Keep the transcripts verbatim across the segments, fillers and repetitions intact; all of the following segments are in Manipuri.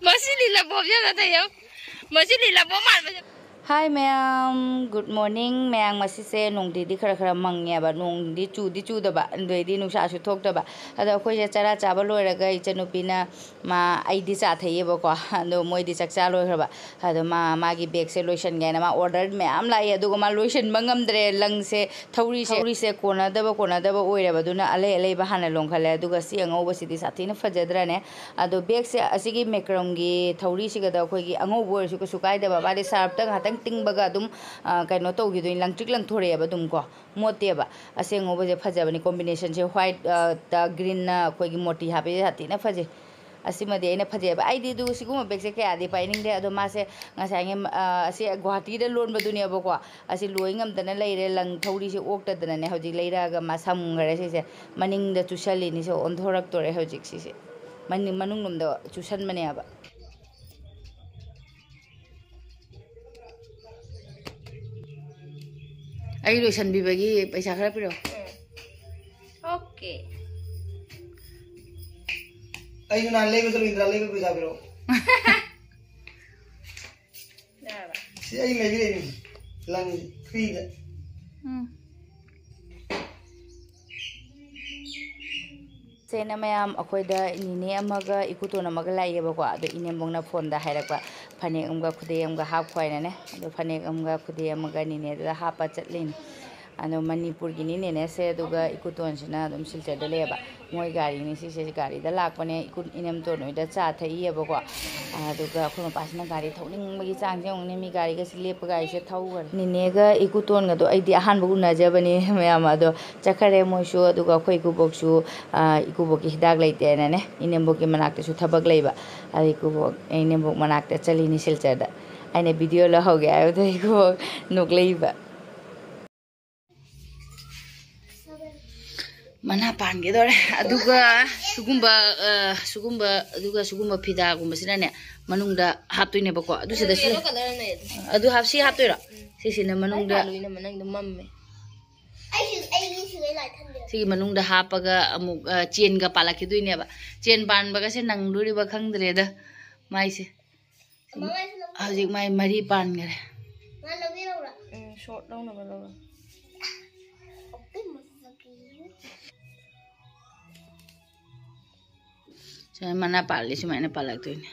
ꯃꯁꯤ ꯂꯤꯂꯥꯕꯣꯝ ꯌꯥꯝꯅ ꯇꯧ꯫ ꯃꯁꯤ ꯂꯤꯂꯥꯕꯣꯝ ꯃꯥꯟꯕꯁꯦ꯫ Hi ꯃꯌꯥꯝ, good morning꯫ ꯃꯌꯥꯝ, ꯉꯁꯤꯁꯦ ꯅꯣꯡꯗꯤꯗꯤ ꯈꯔ ꯈꯔ ꯃꯪꯉꯦꯕ, ꯅꯣꯡꯗꯤ ꯆꯨꯗꯤ ꯆꯨꯗꯕ, ꯑꯗꯩꯗꯤ ꯅꯨꯡꯁꯥꯁꯨ ꯊꯣꯛꯇꯕ꯫ ꯑꯗꯣ ꯑꯩꯈꯣꯏꯁꯦ ꯆꯔꯥ ꯆꯥꯕ ꯂꯣꯏꯔꯒ ꯏꯆꯟꯅꯨꯄꯤꯅ, ꯃꯥ, ꯑꯩꯗꯤ ꯆꯥ ꯊꯛꯏꯕꯀꯣ, ꯑꯗꯣ ꯃꯣꯏꯗꯤ ꯆꯥꯛ ꯆꯥ ꯂꯣꯏꯈ꯭ꯔꯕ꯫ ꯑꯗꯣ ꯃꯥ ꯃꯥꯒꯤ ꯕꯦꯒꯁꯦ ꯂꯣꯏꯁꯟꯒꯦ ꯍꯥꯏꯅ ꯃꯥ order ꯃꯌꯥꯝ ꯂꯥꯛꯏ, ꯑꯗꯨꯒ ꯃꯥ ꯂꯣꯏꯁꯟꯕ ꯉꯝꯗ꯭ꯔꯦ꯫ ꯂꯪꯁꯦ, ꯊꯧꯔꯤꯁꯦ, ꯊꯧꯔꯤꯁꯦ ꯀꯣꯟꯅꯗꯕ ꯀꯣꯟꯅꯗꯕ ꯑꯣꯏꯔꯦꯕ, ꯑꯗꯨꯅ ꯑꯂꯩ ꯑꯂꯩꯕ ꯍꯥꯟꯅ ꯂꯣꯟꯈꯠꯂꯦ꯫ ꯑꯗꯨꯒ ꯁꯤ ꯑꯉꯧꯕꯁꯤꯗꯤ ꯁꯥꯊꯤꯅ ꯐꯖꯗ꯭ꯔꯅꯦ? ꯑꯗꯣ ꯕꯦꯒꯁꯦ ꯑꯁꯤꯒꯤ ꯃꯦꯀ꯭ꯔꯝꯒꯤ ꯊꯧꯔꯤꯁꯤꯒꯗ ꯑꯩꯈꯣꯏꯒꯤ ꯑꯉꯧꯕ ꯑꯣꯏꯔꯁꯨ ꯀꯩꯁꯨ ꯀꯥꯏꯗꯕ, ꯃꯥꯗꯤ ꯁꯥꯔꯞꯇ ꯉꯥꯛꯇꯪ ꯇꯤꯡꯕꯒ ꯑꯗꯨꯝ, ꯑ, ꯀꯩꯅꯣ ꯇꯧꯈꯤꯗꯣꯏꯅꯤ, ꯂꯪꯇ꯭ꯔꯤꯛ ꯂꯪꯊꯣꯔꯛꯑꯦꯕ ꯑꯗꯨꯝ ꯀꯣ, ꯃꯣꯠꯇꯦꯕ꯫ ꯑꯁꯤ ꯑꯉꯧꯕꯁꯦ ꯐꯖꯕꯅꯤ, combinationꯁꯦ white, ꯑ, ꯇ greenꯅ ꯑꯩꯈꯣꯏꯒꯤ ꯃꯣꯇꯤ ꯍꯥꯞꯄꯤꯁꯦ ꯁꯥꯊꯤꯅ ꯐꯖꯩ꯫ ꯑꯁꯤꯃꯗꯤ ꯑꯩꯅ ꯐꯖꯩꯑꯕ꯫ ꯑꯩꯗꯤ ꯑꯗꯨ ꯁꯤꯒꯨꯝꯕ ꯕꯦꯒꯁꯦ ꯀꯌꯥꯗꯤ ꯄꯥꯏꯅꯤꯡꯗꯦ꯫ ꯑꯗꯣ ꯃꯥꯁꯦ ꯉꯁꯥꯏꯒꯤ, ꯑ, ꯑꯁꯤ ꯒꯨꯍꯥꯇꯤꯗ ꯂꯣꯟꯕꯗꯨꯅꯦꯕꯀꯣ꯫ ꯑꯁꯤ ꯂꯣꯏ ꯉꯝꯗꯅ ꯂꯩꯔꯦ꯫ ꯂꯪ ꯊꯧꯔꯤꯁꯦ ꯑꯣꯛꯇꯗꯅꯅꯦ ꯍꯧꯖꯤꯛ ꯂꯩꯔꯛꯑꯒ ꯃꯥ ꯁꯝꯈ꯭ꯔꯦ ꯁꯤꯁꯦ꯫ ꯃꯅꯤꯡꯗ ꯆꯨꯁꯜꯂꯤꯅꯤ, ꯁꯤ ꯑꯣꯟꯊꯣꯔꯛꯇꯣꯔꯦ ꯍꯧꯖꯤꯛ ꯁꯤꯁꯦ꯫ ꯃꯅꯤꯡ, ꯃꯅꯨꯡꯂꯣꯝꯗ ꯆꯨꯁꯟꯕꯅꯦꯕ꯫ ꯑꯩ ꯂꯣꯏꯁꯟꯕꯤꯕꯒꯤ ꯄꯩꯁꯥ ꯈꯔ ꯄꯤꯔꯛꯑꯣ꯫ Okay꯫ ꯑꯩꯁꯨ ꯅꯍꯥꯟ ꯂꯩꯕ ꯆꯠꯂꯨꯏꯗ꯭ꯔꯥ, ꯂꯩꯕ ꯄꯩꯁꯥ ꯄꯤꯔꯛꯑꯣ꯫ ꯌꯥꯔꯕ? ꯁꯤ ꯑꯩ ꯂꯩꯕꯤ ꯂꯩꯕꯤ ꯂꯪ freeꯗ꯫ ꯎꯝ꯫ ꯁꯦꯅ ꯃꯌꯥꯝ, ꯑꯩꯈꯣꯏꯗ ꯅꯤꯅꯦ ꯑꯃꯒ ꯏꯀꯨꯇꯣꯟ ꯑꯃꯒ ꯂꯥꯛꯏꯌꯦꯕꯀꯣ꯫ ꯑꯗꯣ ꯏꯅꯦꯝꯕꯣꯛꯅ phoneꯗ ꯍꯥꯏꯔꯛꯄ, ꯐꯅꯦꯛ ꯑꯃꯒ ꯈꯨꯗꯩ ꯑꯃꯒ ꯍꯥꯞꯈꯣ ꯍꯥꯏꯅꯅꯦ꯫ ꯑꯗꯣ ꯐꯅꯦꯛ ꯑꯃꯒ ꯈꯨꯗꯩ ꯑꯃꯒ ꯅꯤꯅꯦꯗꯨꯗ ꯍꯥꯞꯄ ꯆꯠꯂꯤꯅꯤ꯫ ꯑꯗꯣ ꯃꯅꯤꯄꯨꯔꯒꯤꯅꯤ ꯅꯦꯅꯦꯁꯦ, ꯑꯗꯨꯒ ꯏꯀꯨꯇꯣꯟꯁꯤꯅ ꯑꯗꯨꯝ ꯁꯤꯜꯆꯔꯗ ꯂꯩꯌꯦꯕ꯫ ꯃꯣꯏ ꯒꯥꯔꯤꯅꯤ ꯁꯤꯁꯦ, ꯒꯥꯔꯤꯗ ꯂꯥꯛꯄꯅꯦ꯫ ꯏꯀꯨ-, ꯏꯅꯦꯝꯇꯣꯟ ꯍꯣꯏꯗ ꯆꯥ ꯊꯛꯏꯌꯦꯕꯀꯣ꯫ ꯑꯗꯨꯒ ꯑꯩꯈꯣꯏ ꯃꯄꯥꯁꯤꯅ ꯒꯥꯔꯤ ꯊꯧꯅꯤꯡꯕꯒꯤ ꯆꯥꯡꯁꯦ ꯌꯦꯡꯉꯨꯅꯦ, ꯃꯤ ꯒꯥꯔꯤꯒꯁꯦ ꯂꯦꯞꯄꯒ ꯑꯩꯁꯦ ꯊꯧꯈ꯭ꯔꯦ꯫ ꯅꯤꯅꯦꯒ ꯏꯀꯨꯇꯣꯟꯒꯗꯣ ꯑꯩꯗꯤ ꯑꯍꯥꯟꯕ ꯎꯅꯖꯕꯅꯤ ꯃꯌꯥꯝ꯫ ꯑꯗꯣ ꯆꯠꯈꯔꯦ ꯃꯣꯏꯁꯨ꯫ ꯑꯗꯨꯒ ꯑꯩꯈꯣꯏ ꯏꯀꯨꯕꯣꯛꯁꯨ, ꯑ, ꯏꯀꯨꯕꯣꯛꯀꯤ ꯍꯤꯗꯥꯛ ꯂꯩꯇꯦꯅꯅꯦ, ꯏꯅꯦꯝꯕꯣꯛꯀꯤ ꯃꯅꯥꯛꯇꯁꯨ ꯊꯕꯛ ꯂꯩꯕ꯫ ꯑꯗꯩ ꯏꯀꯨꯕꯣꯛ, ꯏꯅꯦꯝꯕꯣꯛ ꯃꯅꯥꯛꯇ ꯆꯠꯂꯤꯅꯤ ꯁꯤꯜꯆꯔꯗ꯫ ꯑꯩꯅ video ꯂꯧꯍꯧꯒꯦ ꯍꯥꯏꯕꯗ ꯏꯀꯨꯕꯣꯛ ꯅꯣꯛꯂꯛꯏꯕ꯫ ꯃꯅꯥ ꯄꯥꯟꯒꯦꯗꯧꯔꯦ꯫ ꯑꯗꯨꯒ ꯁꯤꯒꯨꯝꯕ, ꯑ, ꯁꯤꯒꯨꯝꯕ, ꯑꯗꯨꯒ ꯁꯤꯒꯨꯝꯕ ꯐꯤꯗꯥꯒꯨꯝꯕꯁꯤꯅꯅꯦ, ꯃꯅꯨꯡꯗ ꯍꯥꯞꯇꯣꯏꯅꯦꯕꯀꯣ꯫ ꯑꯗꯨ ꯁꯤꯗꯁꯨ ꯂꯩ꯫ Yellow colour ꯑꯃ ꯂꯩ ꯑꯗꯨ꯫ ꯑꯗꯨ ꯍꯥꯞ-, ꯁꯤ ꯍꯥꯞꯇꯣꯏꯔꯣ? ꯎꯝ꯫ ꯁꯤꯁꯤꯅ ꯃꯅꯨꯡꯗ, ꯑꯩ ꯂꯣꯏꯅ ꯃꯅꯨꯡꯗ ꯃꯝꯃꯦ꯫ ꯑꯩꯁꯨ, ꯑꯩꯒꯤ ꯁꯤꯒꯩ ꯂꯥꯏꯠ ꯊꯥꯟꯕꯤꯔꯣ꯫ ꯁꯤꯒꯤ ꯃꯅꯨꯡꯗ ꯍꯥꯞꯄꯒ ꯑꯃꯨꯛ, ꯑ, ꯆꯦꯟꯒ ꯄꯥꯜꯂꯛꯈꯤꯗꯣꯏꯅꯦꯕ꯫ ꯆꯦꯟ ꯄꯥꯟꯕꯒꯁꯦ ꯅꯪꯗꯣꯔꯤꯕ ꯈꯪꯗ꯭ꯔꯦꯗ ꯃꯥꯏꯁꯦ꯫ ꯃꯃꯥꯏꯁꯨ ꯂꯧꯕꯤꯔꯣ꯫ ꯍꯧꯖꯤꯛ ꯃꯥꯏ ꯃꯔꯤ ꯄꯥꯟꯈꯔꯦ꯫ ꯃꯥ ꯂꯧꯕꯤꯔꯧꯔꯥ? ꯎꯝ, short ꯂꯧꯅꯕ ꯂꯧꯔꯣ꯫ ꯑꯣꯀꯦ, ꯃꯁꯛ ꯐꯖꯕꯤ꯫ ꯁꯨꯃꯥꯏꯅ ꯃꯅꯥ ꯄꯥꯜꯂꯤ, ꯁꯨꯃꯥꯏꯅ ꯄꯥꯜꯂꯛꯇꯣꯏꯅꯦ꯫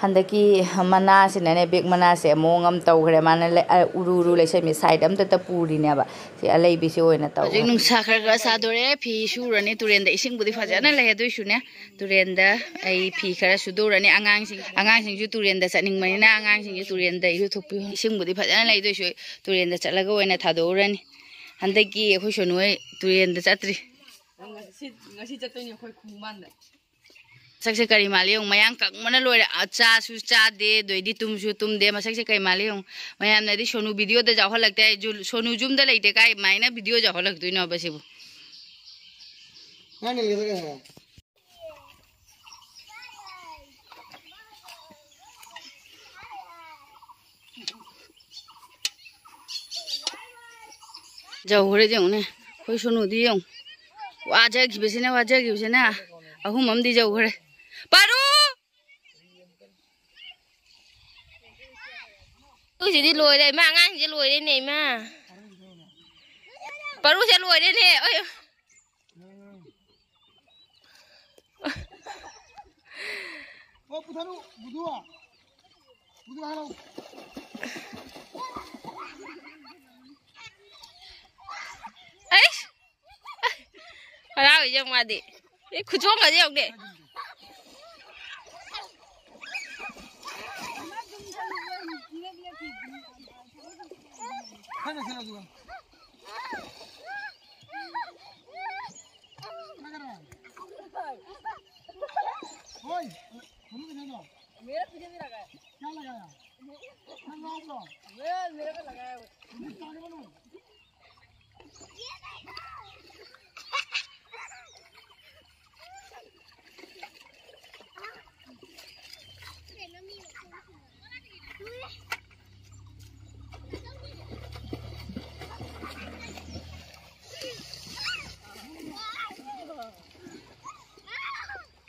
ꯍꯟꯗꯛꯀꯤ ꯃꯅꯥꯁꯤꯅꯅꯦ, bag ꯃꯅꯥꯁꯦ ꯃꯑꯣꯡ ꯑꯃ ꯇꯧꯈ꯭ꯔꯦ꯫ ꯃꯥꯅ ꯂꯩ-, ꯑ, ꯎꯔꯨ ꯎꯔꯨ ꯂꯩꯁꯟꯕꯤ, side ꯑꯝꯇ ꯄꯨꯔꯤꯅꯦꯕ꯫ ꯁꯤ ꯑꯂꯩꯕꯤꯁꯤ ꯑꯣꯏꯅ ꯇꯧꯔꯦ꯫ ꯍꯧꯖꯤꯛ ꯅꯨꯡꯁꯥ ꯈꯔ ꯈꯔ ꯁꯥꯗꯣꯔꯦ, ꯐꯤ ꯁꯨꯔꯅꯤ꯫ ꯇꯨꯔꯦꯟꯗ ꯏꯁꯤꯡꯕꯨꯗꯤ ꯐꯖꯅ ꯂꯩ, ꯑꯗꯨꯏꯁꯨꯅꯦ, ꯇꯨꯔꯦꯟꯗ ꯑꯩ ꯐꯤ ꯈꯔ ꯁꯨꯗꯣꯛꯎꯔꯅꯤ꯫ ꯑꯉꯥꯡꯁꯤꯡ, ꯑꯉꯥꯡꯁꯤꯡꯁꯨ ꯇꯨꯔꯦꯟꯗ ꯆꯠꯅꯤꯡꯕꯅꯤꯅ, ꯑꯉꯥꯡꯁꯤꯡꯁꯨ ꯇꯨꯔꯦꯟꯗ ꯏꯔꯨꯊꯣꯛꯄꯤꯌꯨ꯫ ꯏꯁꯤꯡꯕꯨꯗꯤ ꯐꯖꯅ ꯂꯩ, ꯑꯗꯨꯏꯁꯨ ꯇꯨꯔꯦꯟꯗ ꯆꯠꯂꯒ ꯑꯣꯏꯅ ꯊꯥꯗꯣꯛꯎꯔꯅꯤ꯫ ꯍꯟꯗꯛꯀꯤ ꯑꯩꯈꯣꯏ ꯁꯣꯅꯨ ꯍꯣꯏ ꯇꯨꯔꯦꯟꯗ ꯆꯠꯇ꯭ꯔꯤ꯫ ꯉꯁꯤ, ꯉꯁꯤ ꯆꯠꯇꯣꯏꯅꯤ ꯑꯩꯈꯣꯏ ꯈꯣꯡꯕꯥꯟꯗ꯫ ꯃꯁꯛꯁꯦ ꯀꯔꯤ ꯃꯥꯜꯂꯤ ꯌꯦꯡꯉꯨ, ꯃꯌꯥꯡ ꯀꯪꯕꯅ ꯂꯣꯏꯔꯦ꯫ ꯑ, ꯆꯥꯁꯨ ꯆꯥꯗꯦ, ꯑꯗꯩꯗꯤ ꯇꯨꯝꯁꯨ ꯇꯨꯝꯗꯦ꯫ ꯃꯁꯛꯁꯦ ꯀꯔꯤ ꯃꯥꯜꯂꯤ ꯌꯦꯡꯉꯨ꯫ ꯃꯌꯥꯝꯅꯗꯤ ꯁꯣꯅꯨ video ꯗ ꯌꯥꯎꯍꯜꯂꯛꯇꯦ꯫ ꯖꯨ-, ꯁꯣꯅꯨ ꯌꯨꯝꯗ ꯂꯩꯇꯦ, ꯀꯥꯏꯃꯥꯏꯅ video ꯌꯥꯎꯍꯜꯂꯛꯇꯣꯏꯅꯣꯕ ꯁꯤꯕꯨ? ꯅꯪꯅ ꯂꯩꯕ ꯀꯩꯅꯣ? ꯌꯧꯈ꯭ꯔꯦ ꯌꯦꯡꯉꯨꯅꯦ, ꯑꯩꯈꯣꯏ ꯁꯣꯅꯨꯗꯤ ꯌꯦꯡꯉꯨ꯫ ꯋꯥꯖꯈꯤꯕꯁꯤꯅ, ꯋꯥꯖꯈꯤꯕꯁꯤꯅ꯫ ꯑꯍꯨꯝ ꯑꯃꯗꯤ ꯌꯧꯈ꯭ꯔꯦ꯫ ꯄꯥꯔꯨ! ꯑꯩꯈꯣꯏꯁꯤꯗꯤ ꯂꯣꯏꯔꯦ, ꯏꯃꯥ, ꯑꯉꯥꯡꯁꯦ ꯂꯣꯏꯔꯦꯅꯦ, ꯏꯃꯥ꯫ ꯄꯥꯔꯨꯁꯦ ꯂꯣꯏꯔꯦꯅꯦ꯫ ꯑꯣꯏ꯫ ꯑꯣ, ꯄꯨꯊꯔꯨ, ꯕꯨꯙꯨ꯫ ꯕꯨꯙꯨ, ꯍꯜꯂꯣ꯫ ꯑꯩꯁ! ꯍꯔꯥꯎꯋꯤ ꯌꯦꯡꯉꯨ ꯃꯥꯗꯤ꯫ ꯑꯦ, ꯈꯨꯆꯣꯡꯒꯗꯤ ꯌꯦꯡꯉꯨꯅꯦ꯫ ꯈꯔ ꯈꯔ ꯑꯗꯨꯒ꯫ ꯍꯣꯏ, ꯃꯅꯨꯡꯗ ꯆꯪꯉꯣ꯫ मेरा तुझे भी लगा है। क्या लगाया? मैं लाऊंगा। मेरा, मेरे को लगाया है वो। तुझे ताने वालों।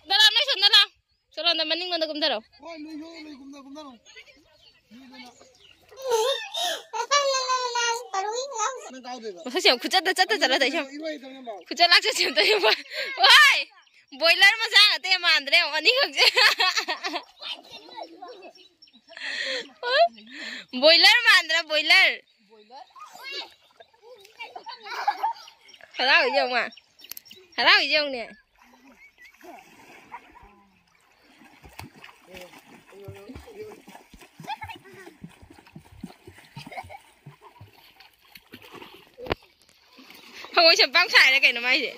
ꯗꯥ ꯔꯥꯝ, ꯅꯣꯏ ꯁꯣꯝꯗ ꯂꯥꯎ꯫ ꯁꯣꯝꯗ ꯃꯅꯤꯡꯂꯣꯝꯗ ꯀꯨꯝꯊꯔꯣ꯫ ꯍꯣꯏ, ꯅꯣꯏ ꯌꯣ, ꯅꯣꯏ ꯀꯨꯝꯊ-, ꯀꯨꯝꯊꯔꯣ꯫ ꯅꯪ ꯀꯥꯏ ꯂꯩꯕ? ꯃꯁꯛꯁꯦ ꯌꯥꯝ ꯈꯨꯆꯠꯇ ꯆꯠꯇ ꯇꯧꯏꯁꯦ꯫ ꯏꯔꯣꯏ ꯍꯩꯇꯕꯅꯦ ꯃꯥ꯫ ꯈꯨꯆꯠ ꯂꯥꯛꯆꯠꯁꯦ ꯌꯥꯝ ꯇꯧꯏ꯫ ꯋꯥꯏ! ꯕꯣꯏꯂꯔ ꯃꯆꯥ ꯉꯥꯛꯇ ꯌꯥꯝ ꯃꯥꯟꯗ꯭ꯔꯦ ꯌꯦꯡꯉꯣ, ꯑꯅꯤꯈꯛꯁꯦ꯫ Boiler ꯃꯥꯟꯗ꯭ꯔꯥ, boiler? ꯍꯔꯥꯎꯏꯁꯦ ꯌꯦꯡꯉꯨ ꯃꯥ꯫ ꯍꯔꯥꯎꯏꯁꯦ ꯌꯦꯡꯉꯨꯅꯦ꯫ ꯍꯉꯣꯏ ꯁꯦꯝꯄꯥꯡ ꯁꯥꯏꯔ ꯀꯩꯅꯣ ꯃꯥꯏꯁꯦ?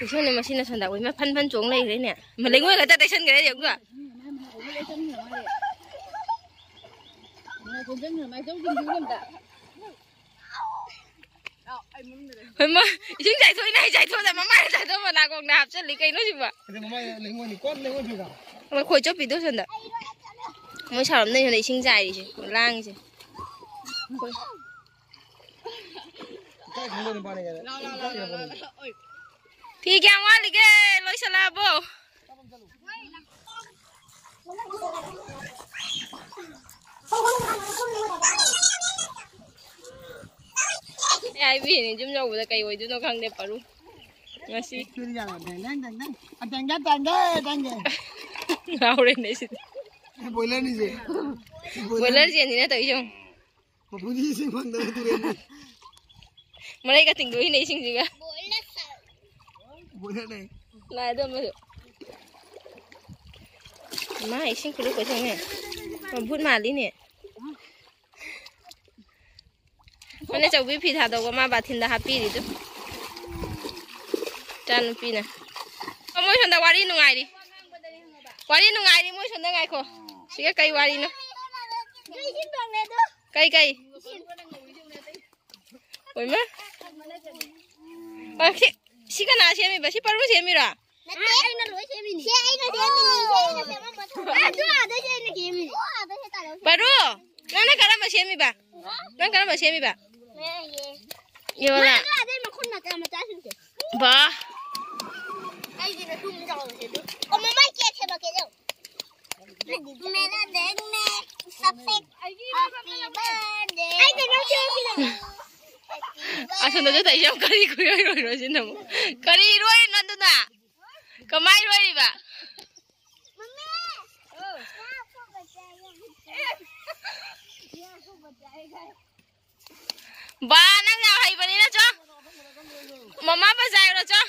ꯏꯁꯣꯔꯅꯦ, ꯃꯁꯤꯅ ꯁꯟꯗꯥ ꯑꯣꯏ ꯃꯥ ꯐꯟ ꯐꯟ ꯆꯣꯡ ꯂꯩꯈ꯭ꯔꯦꯅꯦ꯫ ꯃꯥ ꯂꯩꯉꯣꯏ ꯈꯛꯇ ꯇꯩꯁꯟꯈ꯭ꯔꯦ ꯌꯦꯡꯉꯨꯀꯣ꯫ ꯍꯣꯏ, ꯃꯥ ꯏꯁꯤꯡ ꯆꯥꯏꯊꯣꯛꯏꯅꯦ, ꯑꯩ ꯆꯥꯏꯊꯣꯛꯑꯗ ꯃꯃꯥꯏꯗ ꯆꯥꯏꯊꯣꯛꯑ ꯅꯥꯀꯣꯡꯗ ꯍꯥꯞꯆꯜꯂꯤ꯫ ꯀꯩꯅꯣ ꯁꯤꯕꯣ? ꯑꯗꯨ ꯃꯃꯥꯏ ꯂꯩꯉꯣꯏꯅꯤ, ꯀꯣꯟ ꯂꯩꯉꯣꯏ ꯐꯤꯒ꯫ ꯃꯣꯏ ꯈꯣꯏ ꯆꯣꯞꯄꯤꯗꯣ ꯁꯣꯝꯗ꯫ ꯃꯣꯏ ꯁꯥꯎꯔꯝꯗꯣꯏꯅꯦ ꯏꯁꯤꯡ ꯆꯥꯏꯔꯤꯁꯦ, ꯂꯥꯡꯉꯤꯁꯦ꯫ ꯏꯀꯥꯏ ꯈꯪꯗꯕ ꯅꯨꯄꯥꯅꯤ ꯀꯥꯏꯅ꯫ ꯏꯀꯥꯏ ꯈꯪꯗꯕ꯫ ꯐꯤ ꯀꯌꯥꯝ ꯋꯥꯠꯂꯤꯒꯦ? ꯂꯣꯏꯁꯜꯂꯛꯑꯕꯣ? ꯑꯩ ꯍꯥꯏꯕꯤꯔꯤꯅꯦ, ꯌꯨꯝ ꯌꯧꯕꯗ ꯀꯩ ꯑꯣꯏꯗꯣꯏꯅꯣ ꯈꯪꯗꯦ ꯄꯔꯨ꯫ ꯉꯁꯤ꯫ ꯗꯦꯡꯒꯦ, ꯗꯦꯡꯒꯦ, ꯗꯦꯡꯒꯦ, ꯗꯦꯡꯒꯦ꯫ ꯉꯥꯎꯔꯦꯅꯦ ꯁꯤꯗꯤ꯫ ꯕꯣꯏꯂꯔꯅꯤꯁꯦ꯫ ꯕꯣꯏꯂꯔ ꯖꯦꯟꯅꯤꯅ ꯇꯧꯔꯤꯁꯦ ꯌꯦꯡꯉꯨ꯫ ꯃꯄꯨꯟꯁꯤ ꯏꯁꯤꯡ ꯐꯪꯗꯕ ꯇꯨꯔꯦꯟꯅꯤ꯫ ꯃꯔꯩꯒ ꯇꯤꯡꯗꯣꯛꯏꯅꯦ ꯏꯁꯤꯡꯁꯤꯒ꯫ ꯕꯣꯏꯂꯔꯅꯦ꯫ ꯂꯥꯛꯑꯦ ꯑꯗꯣ ꯑꯃꯁꯨ꯫ ꯃꯥ ꯏꯁꯤꯡ ꯈꯨꯂꯨꯞ ꯀꯣꯏꯁꯪꯉꯦ꯫ ꯃꯕꯨꯠ ꯃꯥꯜꯂꯤꯅꯦ꯫ ꯃꯅꯦ ꯆꯧꯕꯤ ꯐꯤ ꯊꯥꯗꯧꯕ ꯃꯥ ꯕꯥꯊꯤꯟꯗ ꯍꯥꯞꯄꯤꯔꯤꯗꯨ꯫ ꯏꯆꯥꯅꯨꯄꯤꯅ꯫ ꯃꯣꯏ ꯁꯣꯝꯗ ꯋꯥꯔꯤ ꯅꯨꯡꯉꯥꯏꯔꯤ꯫ ꯋꯥꯔꯤ ꯅꯨꯡꯉꯥꯏꯔꯤ ꯃꯣꯏ ꯁꯣꯝꯗ ꯉꯥꯏꯈꯣ꯫ ꯁꯤꯒ ꯀꯩ ꯋꯥꯔꯤꯅꯣ? ꯀꯩ ꯀꯩ? ꯑꯣꯏꯃ꯫ ꯑ, ꯁꯤ, ꯁꯤ ꯀꯅꯥ ꯁꯦꯝꯃꯤꯕ? ꯁꯤ ꯄꯔꯨ ꯁꯦꯝꯃꯤꯔꯣ? ꯅꯠꯇꯦ, ꯑꯩꯅ ꯂꯣꯏ ꯁꯦꯝꯃꯤꯅꯤ꯫ ꯁꯤ ꯑꯩꯅ ꯁꯦꯝꯃꯤꯅꯤ, ꯁꯤ ꯑꯩꯅ ꯁꯦꯝꯃꯝꯕꯗꯣ꯫ ꯑꯗꯨ ꯑꯥꯗꯩꯁꯦ ꯑꯩꯅ ꯁꯦꯝꯃꯤꯅꯤ꯫ ꯄꯔꯨ, ꯅꯪꯅ ꯀꯔꯝꯕ ꯁꯦꯝꯃꯤꯕ? ꯅꯪ ꯀꯔꯝꯕ ꯁꯦꯝꯃꯤꯕ? ꯌꯦꯡꯉꯣꯅꯦ꯫ ꯑꯗꯨ ꯑꯥꯗꯩ ꯃꯈꯨꯟ ꯃꯆꯥ ꯃꯆꯥꯁꯤꯡꯁꯦ꯫ ꯕꯥ꯫ ꯑꯩꯒꯤꯅ ꯇꯨꯝ ꯆꯥꯎꯕꯁꯦ ꯑꯗꯨ꯫ ꯑꯣ, ꯃꯃꯥꯏ ꯀꯦꯛ ꯁꯦꯝꯃꯛꯀꯦ ꯇꯧ꯫ मेरा देख मैं सबसे हैप्पी बर्थडे। ꯑꯩ ꯀꯩꯅꯣꯝ ꯁꯦꯝꯃꯛꯈꯤꯗꯣꯏꯅꯦ꯫ ꯑꯁꯣꯝꯗꯁꯨ ꯇꯧꯏꯁꯦ ꯌꯦꯡꯉꯨ, ꯀꯔꯤ ꯈꯨꯏꯔꯣꯏꯔꯣꯏꯅꯣ ꯁꯤꯅ ꯑꯃꯨꯛ? ꯀꯔꯤ ꯏꯔꯣꯏꯔꯤꯅꯣ ꯑꯗꯨꯅ? ꯀꯃꯥꯏ ꯏꯔꯣꯏꯔꯤꯕ? ꯕꯥ, ꯅꯪ ꯌꯥꯝ ꯍꯩꯕꯅꯤꯅ ꯆꯣ꯫ ꯃꯃꯥ ꯕꯖꯥꯔꯔꯣ ꯆꯣ꯫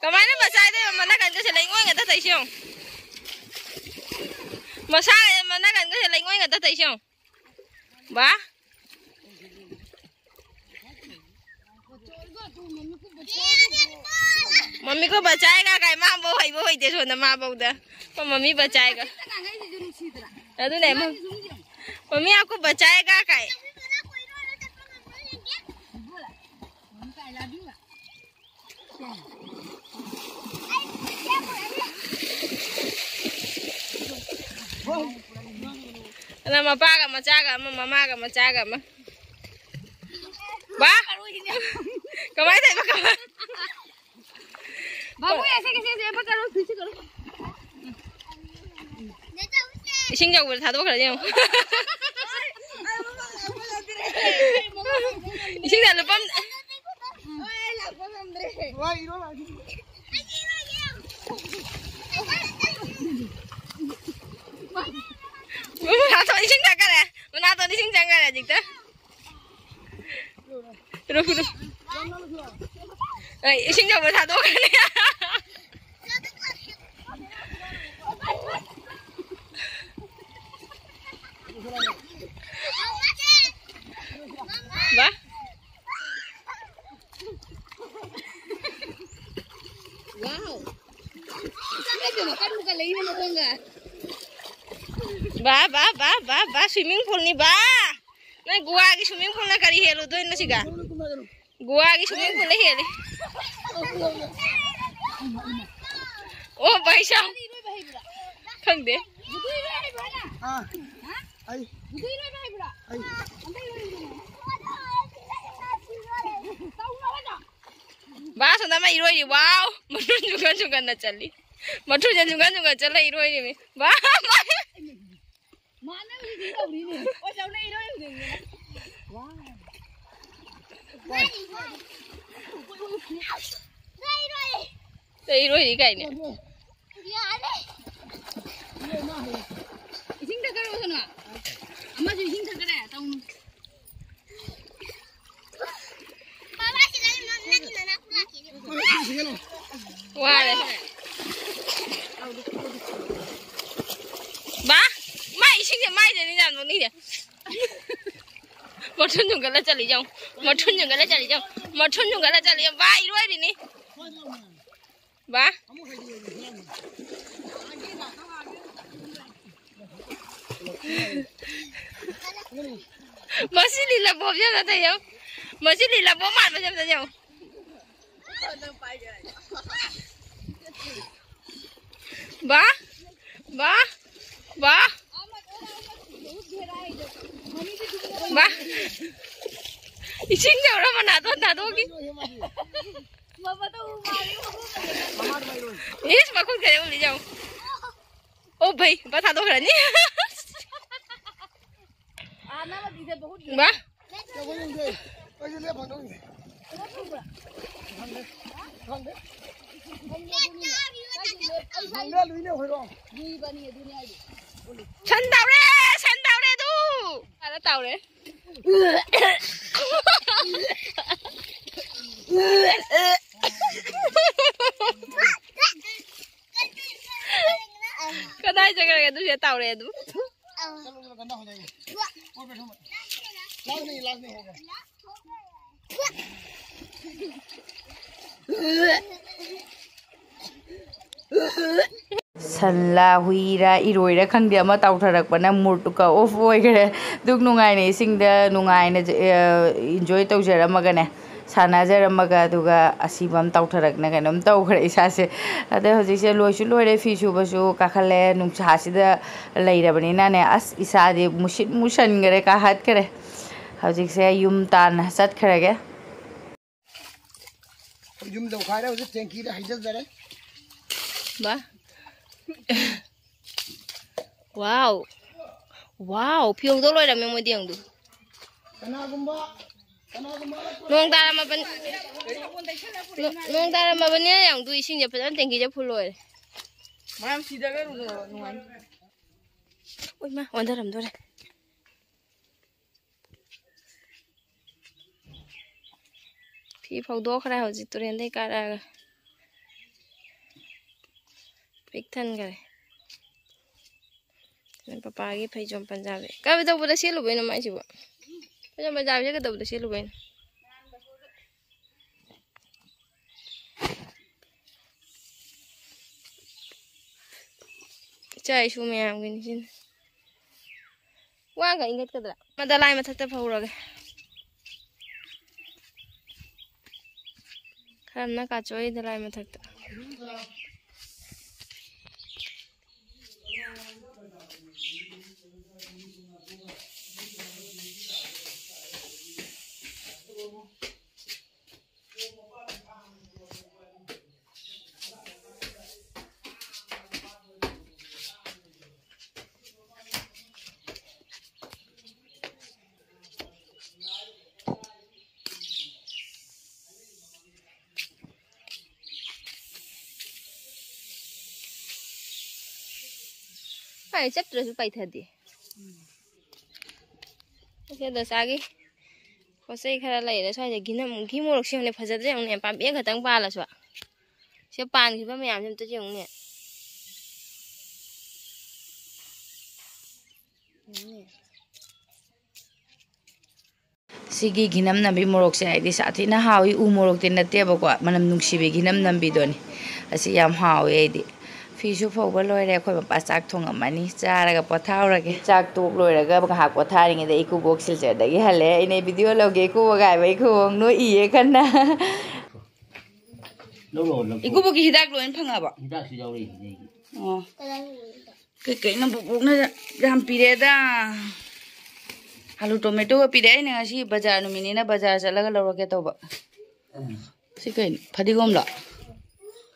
ꯀꯃꯥꯏꯅ ꯕꯖꯥꯔꯗꯣꯏꯕ? ꯃꯅꯥꯀꯟꯒꯁꯦ ꯂꯩꯉꯣꯏ ꯉꯥꯛꯇ ꯇꯧꯏꯁꯦ ꯌꯦꯡꯉꯨ꯫ ꯃꯁꯥ ꯃꯅꯥꯀꯟꯒꯁꯦ ꯂꯩꯉꯣꯏ ꯉꯥꯛꯇ ꯇꯧꯏꯁꯦ ꯌꯦꯡꯉꯨ꯫ ꯕꯥ꯫ मम्मी को बचाएगा ꯀꯥꯏ, ꯃꯥ ꯐꯧ ꯍꯩꯕ ꯍꯩꯇꯦ ꯁꯣꯝꯗ ꯃꯥ ꯐꯧꯗ꯫ ꯃꯥ ꯃꯝꯃꯤ ꯕꯆꯥꯏꯒ꯫ ꯑꯗꯨꯅꯦ, ꯃ-, ꯃꯝꯃꯤ आपको बचाएगा ꯀꯥꯏ꯫ ꯑꯗ ꯃꯄꯥꯒ ꯃꯆꯥꯒ ꯑꯃ, ꯃꯃꯥꯒ ꯃꯆꯥꯒ ꯑꯃ꯫ ꯕꯥ? ꯀꯃꯥꯏ ꯇꯧꯔꯤꯕ? ꯀꯃꯥꯏ? बाबू, ऐसे कैसे, ऐसे, ऐसे करो, पीछे करो। ꯏꯁꯤꯡ ꯆꯥꯎꯕꯗ ꯊꯥꯗꯣꯛꯈ꯭ꯔꯗꯤ ꯌꯦꯡꯉꯨ꯫ ꯏꯁꯤꯡꯗ ꯂꯨꯞꯄꯝ-, ꯃꯅꯥꯇꯣꯟ ꯏꯁꯤꯡ ꯊꯛꯈꯔꯦ꯫ ꯃꯅꯥꯇꯣꯟ ꯏꯁꯤꯡ ꯆꯪꯈꯔꯦ ꯍꯧꯖꯤꯛꯇ꯫ ꯔꯨꯛ, ꯔꯨꯛ꯫ ꯑꯩ ꯏꯁꯤꯡ ꯆꯥꯎꯕ ꯊꯥꯗꯣꯛꯈ꯭ꯔꯅꯤ꯫ ꯕꯥ? Wow. Saan ka dyan? Saan mo galing? ꯕꯥ, ꯕꯥ, ꯕꯥ, ꯕꯥ, ꯕꯥ, swimming pool ꯅꯤ, ꯕꯥ꯫ ꯅꯣꯏ ꯒꯣꯋꯥꯒꯤ swimming pool ꯅ ꯀꯔꯤ ꯍꯦꯜꯂꯨꯗꯣꯏꯅꯣ ꯁꯤꯒ? ꯒꯣꯋꯥꯒꯤ swimming pool ꯅ ꯍꯦꯜꯂꯤ꯫ ꯑꯣ, ꯚꯥꯏ ꯁꯥꯍꯕ꯫ ꯈꯪꯗꯦ꯫ ꯑꯥ, ꯑꯩ, ꯑꯩ꯫ ꯕꯥ, ꯑꯁꯣꯝꯗ ꯑꯃ ꯏꯔꯣꯏꯔꯤ꯫ ꯋꯥꯎ! ꯃꯊꯨꯟ ꯆꯨꯡꯒꯟ ꯆꯨꯡꯒꯟꯅ ꯆꯠꯂꯤ꯫ ꯃꯊꯨꯟꯁꯦ ꯆꯨꯡꯒꯟ ꯆꯨꯡꯒꯟ ꯆꯠꯂ ꯏꯔꯣꯏꯔꯤꯃꯤ꯫ ꯕꯥ! ꯃꯥꯅ ꯍꯧꯖꯤꯛ ꯇꯧꯔꯤꯅꯦ꯫ ꯑꯣ, ꯆꯧꯅ ꯏꯔꯣꯏꯔꯤꯅꯦ꯫ ꯋꯥꯎ! ꯏꯔꯣꯏꯔꯤ ꯀꯥꯏꯅ꯫ ꯏꯁꯤꯡ ꯊꯛꯀꯔꯣ, ꯁꯣꯅꯥ? ꯑꯃꯁꯨ ꯏꯁꯤꯡ ꯊꯛꯀꯔꯦ, ꯇꯧꯅꯨ꯫ ꯋꯥꯔꯦ꯫ ꯕꯥ, ꯃꯥ ꯏꯁꯤꯡꯁꯦ ꯃꯥꯏꯗꯅꯤ ꯌꯥꯝ ꯅꯣꯛꯅꯤꯡꯉꯦ꯫ ꯃꯊꯨꯟ ꯌꯨꯡꯒꯠꯂ ꯆꯠꯂꯤ ꯌꯦꯡꯉꯨ꯫ ꯃꯊꯨꯟ ꯌꯨꯡꯒꯠꯂ ꯆꯠꯂꯤ ꯌꯦꯡꯉꯨ꯫ ꯃꯊꯨꯟ ꯌꯨꯡꯒꯠꯂ ꯆꯠꯂꯤ ꯌꯦꯡꯉꯨ꯫ ꯕꯥ, ꯏꯔꯣꯏꯔꯤꯅꯤ꯫ ꯕꯥ꯫ ꯃꯁꯤ ꯂꯤꯂꯥ ꯄꯣꯞꯁꯦ ꯑꯝꯇ ꯌꯦꯡꯉꯨ꯫ ꯃꯁꯤ ꯂꯤꯂꯥ ꯄꯣꯞ ꯃꯥꯟꯕꯁꯦ ꯑꯝꯇ ꯌꯦꯡꯉꯨ꯫ ꯕꯥ, ꯕꯥ, ꯕꯥ꯫ ꯕꯥ꯫ ꯏꯁꯤꯡ ꯌꯧꯔ ꯃꯅꯥꯇꯣꯟ ꯊꯥꯗꯣꯛꯈꯤ꯫ ꯏꯁ, ꯃꯈꯨꯠ ꯀꯩꯗꯧ ꯎꯠꯂꯤ ꯌꯦꯡꯉꯨ꯫ ꯑꯣ ꯚꯩ, ꯕꯥ ꯊꯥꯗꯣꯛꯈ꯭ꯔꯅꯤ꯫ ꯕꯥ꯫ ꯁꯟ ꯇꯥꯎꯔꯦ, ꯁꯟ ꯇꯥꯎꯔꯦ ꯑꯗꯨ꯫ ꯑꯥꯗ ꯇꯥꯎꯔꯦ꯫ ꯀꯗꯥꯏ ꯆꯠꯈ꯭ꯔꯒꯦ? ꯑꯗꯨꯁꯨ ꯇꯥꯎꯔꯦ ꯑꯗꯨ꯫ ꯁꯟꯂꯥ, ꯍꯨꯏꯔꯥ, ꯏꯔꯣꯏꯔꯥ ꯈꯪꯗꯦ, ꯑꯃ ꯇꯥꯎꯊꯔꯛꯄꯅ ꯃꯨꯔꯇꯨꯀ ꯑꯣꯐ ꯑꯣꯏꯈ꯭ꯔꯦ꯫ ꯑꯗꯨꯛ ꯅꯨꯡꯉꯥꯏꯅ ꯏꯁꯤꯡꯗ ꯅꯨꯡꯉꯥꯏꯅ, ꯑ, ꯏꯟꯖꯣꯏ ꯇꯧꯖꯔꯝꯃꯒꯅꯦ, ꯁꯥꯟꯅꯖꯔꯝꯃꯒ, ꯑꯗꯨꯒ ꯑꯁꯤꯕ ꯑꯃ ꯇꯥꯎꯊꯔꯛꯅ ꯀꯩꯅꯣꯝ ꯇꯧꯈ꯭ꯔꯦ ꯏꯁꯥꯁꯦ꯫ ꯑꯗꯩ ꯍꯧꯖꯤꯛꯁꯦ ꯂꯣꯏꯁꯨ ꯂꯣꯏꯔꯦ, ꯐꯤ ꯁꯨꯕꯁꯨ ꯀꯥꯈꯠꯂꯦ, ꯅꯨꯡꯁꯥꯁꯤꯗ ꯂꯩꯔꯕꯅꯤꯅꯅꯦ, ꯑꯁ, ꯏꯁꯥꯗꯤ ꯃꯨꯁꯤꯠ ꯃꯨꯁꯟꯈꯔꯦ, ꯀꯥꯈꯠꯈꯔꯦ꯫ ꯍꯧꯖꯤꯛꯁꯦ ꯌꯨꯝ ꯇꯥꯟꯅ ꯆꯠꯈ꯭ꯔꯒꯦ꯫ ꯌꯨꯝ ꯌꯧꯈꯥꯏꯔꯦ, ꯍꯧꯖꯤꯛ ꯇꯦꯡꯀꯤꯗ ꯍꯩꯖꯤꯟꯖꯔꯦ꯫ ꯕꯥ꯫ ꯋꯥꯎ꯫ ꯋꯥꯎ, ꯐꯤ ꯍꯣꯡꯗꯣꯛ ꯂꯣꯏꯔꯝꯃꯦ ꯃꯣꯏꯗꯤ, ꯌꯦꯡꯉꯨ꯫ ꯀꯅꯥꯒꯨꯝꯕ, ꯀꯅꯥꯒꯨꯝꯕ ꯅꯣꯡ ꯇꯥꯔꯝꯃꯕꯅꯤ-, ꯅꯣ-, ꯅꯣꯡ ꯇꯥꯔꯝꯃꯕꯅꯤꯅ, ꯌꯦꯡꯉꯨ, ꯏꯁꯤꯡꯁꯦ ꯐꯖꯅ ꯇꯦꯡꯀꯤꯁꯦ ꯐꯨꯜ ꯑꯣꯏꯔꯦ꯫ ꯃꯌꯥꯝ ꯁꯤꯗꯒ ꯅꯨꯡꯉꯥꯏꯅꯤ꯫ ꯎꯏ ꯃꯥ, ꯑꯣꯟꯊꯔꯝꯗꯣꯔꯦ꯫ ꯐꯤ ꯐꯧꯗꯣꯛꯈ꯭ꯔꯦ ꯍꯧꯖꯤꯛ ꯇꯨꯔꯦꯟꯗꯩ ꯀꯥꯔꯛꯑꯒ꯫ ꯄꯤꯛ ꯊꯟꯈꯔꯦ꯫ ꯄꯄꯥꯒꯤ ꯐꯩꯖꯣꯝ ꯄꯟꯖꯥꯕꯤ꯫ ꯀꯩꯗꯧꯕꯗ ꯁꯦꯠꯂꯨꯕꯩꯅꯣ ꯃꯥꯏꯁꯤꯕꯣ? ꯐꯩꯖꯣꯝ ꯄꯟꯖꯥꯕꯤꯁꯦ ꯀꯩꯗꯧꯕꯗ ꯁꯦꯠꯂꯨꯕꯩꯅꯣ? ꯏꯆꯥ ꯏꯁꯨ ꯃꯌꯥꯝꯒꯤꯅꯤ ꯁꯤꯅ꯫ ꯋꯥꯒ ꯏꯟꯈꯠꯀꯗ꯭ꯔꯥ? ꯃꯗ ꯂꯥꯏ ꯃꯊꯛꯇ ꯐꯧꯔꯒꯦ꯫ ꯈꯔ ꯑꯃꯅ ꯀꯥꯆꯣꯛꯏꯗ ꯂꯥꯏ ꯃꯊꯛꯇ꯫ ꯑꯩ ꯆꯠꯇ꯭ꯔꯁꯨ ꯄꯥꯏꯊꯗꯦ꯫ ꯑꯁꯤ ꯗꯁꯥꯒꯤ ꯄꯣꯠ ꯆꯩ ꯈꯔ ꯂꯩꯔꯦ ꯁ꯭ꯋꯥꯏꯗ꯫ ꯘꯤꯅꯝ, ꯘꯤ ꯃꯣꯔꯣꯛꯁꯦ ꯌꯦꯡꯉꯨꯅꯦ, ꯐꯖꯗ꯭ꯔꯥ ꯌꯦꯡꯉꯨꯅꯦ, ꯄꯥꯝꯕꯤ ꯑꯃꯈꯛꯇꯪ ꯄꯥꯜꯂꯁꯨ꯫ ꯁꯤ ꯄꯥꯟꯈꯤꯕ ꯃꯌꯥꯝꯁꯦ ꯑꯝꯇ ꯌꯦꯡꯉꯨꯅꯦ꯫ ꯌꯦꯡꯉꯨꯅꯦ꯫ ꯁꯤꯒꯤ ꯘꯤꯅꯝ ꯅꯝꯕꯤ ꯃꯣꯔꯣꯛꯁꯦ ꯑꯩꯗꯤ ꯁꯥꯊꯤꯅ ꯍꯥꯎꯏ꯫ ꯎ ꯃꯣꯔꯣꯛꯇꯤ ꯅꯠꯇꯦꯕꯀꯣ, ꯃꯅꯝ ꯅꯨꯡꯁꯤꯕꯤ ꯘꯤꯅꯝ ꯅꯝꯕꯤꯗꯨꯅꯤ꯫ ꯑꯁꯤ ꯌꯥꯝ ꯍꯥꯎꯏ ꯑꯩꯗꯤ꯫ ꯐꯤꯁꯨ ꯐꯧꯕ ꯂꯣꯏꯔꯦ, ꯑꯩꯈꯣꯏ ꯃꯄꯥ ꯆꯥꯛ ꯊꯣꯡꯉꯝꯃꯅꯤ, ꯆꯥꯔꯒ ꯄꯣꯊꯥꯍꯧꯔꯒꯦ꯫ ꯆꯥꯛ ꯇꯣꯛ ꯂꯣꯏꯔꯒ ꯉꯥꯏꯍꯥꯛ ꯄꯣꯊꯥꯔꯤꯉꯩꯗ ꯏꯀꯨꯕꯣꯛ ꯁꯤꯜꯆꯔꯗꯒꯤ ꯍꯜꯂꯛꯑꯦ꯫ "ꯏꯅꯦ, ꯚꯤꯗꯤꯑꯣ ꯂꯧꯒꯦ ꯏꯀꯨꯕꯣꯛ" ꯍꯥꯏꯕ, ꯏꯀꯨꯕꯣꯛ ꯅꯣꯛꯏꯌꯦ ꯀꯟꯅ꯫ ꯂꯧꯔꯣ, ꯂꯧꯊꯣꯛ꯫ ꯏꯀꯨꯕꯣꯛꯀꯤ ꯍꯤꯗꯥꯛ ꯂꯣꯏꯅ ꯐꯪꯉꯕꯣ? ꯍꯤꯗꯥꯛꯁꯨ ꯌꯥꯎꯔꯛꯏꯅꯦ ꯑꯩꯒꯤ꯫ ꯑꯣ꯫ ꯀꯩꯀꯩꯅꯣ ꯕꯨꯕꯣꯛꯅ ꯌꯥꯝ ꯄꯤꯔꯛꯑꯦꯗ꯫ ꯑꯂꯨ ꯇꯣꯃꯦꯇꯣꯒ ꯄꯤꯔꯛꯑꯦ꯫ ꯑꯩꯅ ꯉꯁꯤ ꯕꯖꯥꯔ ꯅꯨꯃꯤꯠꯅꯤꯅ ꯕꯖꯥꯔ ꯆꯠꯂꯒ ꯂꯧꯔꯛꯀꯦ ꯇꯧꯕ꯫ ꯎꯝ꯫ ꯁꯤ ꯀꯩꯅꯣ? ꯐꯗꯤꯒꯣꯝꯂꯣ?